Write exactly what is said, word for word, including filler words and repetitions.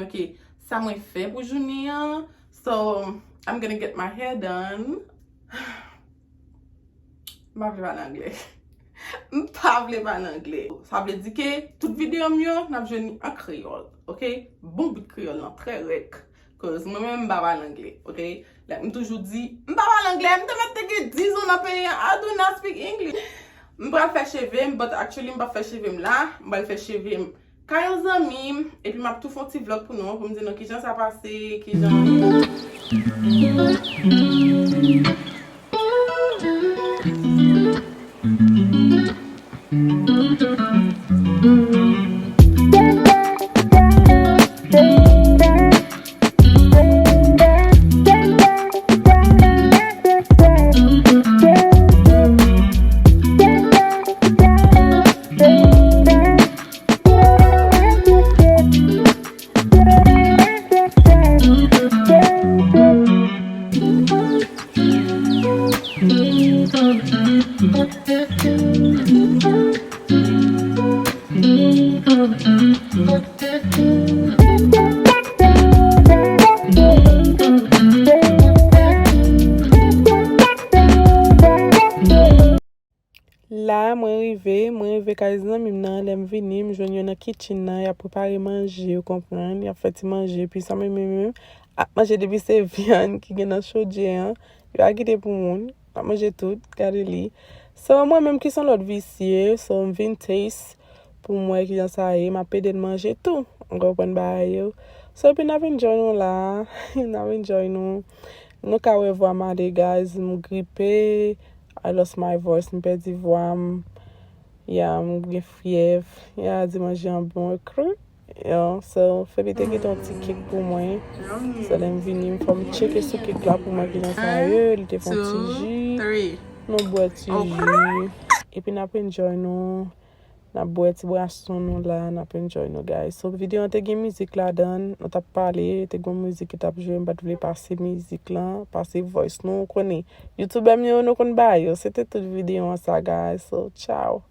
Ok, sa mwen fè pou jounen an. So, I'm gonna get my hair done. M pa vle pale anglè. M pa vle pale anglè. Sa vle di ke tout videyo m yo, n ap jwenn li an kreyòl, ok? Bon bout kreyòl lan, trè rèk. Cause mwen menm, m pa pale anglè, ok? Like, m toujou di, m pa pale anglè, m te mèt te gen diz an nan peyi an, I do not speak English. M pral fè cheve m, but actually, m pa fè cheve m la, m pral fè cheve m kay yon zanmi m, epi m ap tou fè yon ti vlog pou nou, pou m di nou kijan sa pase, kijan. La, mwen rive, mwen rive kay zanmi m nan, lè m vini, m jwenn yo nan kitchen nan, y ap prepare manje, ou konprann, y ap fè ti manje, epi sa mwen menm, menm, ap manje depi se vyann ki gen nan chodyè an, yo pa kite pou moun, ap manje tout, gade li. So, mwen menm ki se yon lòt visye, so, m vin taste, pou m wè kijan sa ye, m ap ede l manje tou. Ou konprann bagay yo. So, epi n ap enjoy nou la. N ap enjoy nou. Nou ka wè vwa m ale, guys. M gripe. I lost my voice. M pèdi vwa m. Ya, m gen fyèv. Ya, di manje an bon e kri. Yo, so, Felipe gen yon ti kek pou mwen. So, lè m vini, m fò m tcheke sou kek la pou mwen kijan sa ye. Li te fè yon ti ji. Nou bwè ti ji. Epi n ap enjoy nou. N ap bwè ti bwason nou la, n ap enjoy nou, guys. So, videyo an te gen mizik ladan l, nou t ap pale, te gen yon mizik ki t ap jwe, m pa t vle pase mizik lan, pase voice nou, ou konnen. YouTubè m yo, nou konn bagay yo, se te tout videyo an sa, guys. So, ciao.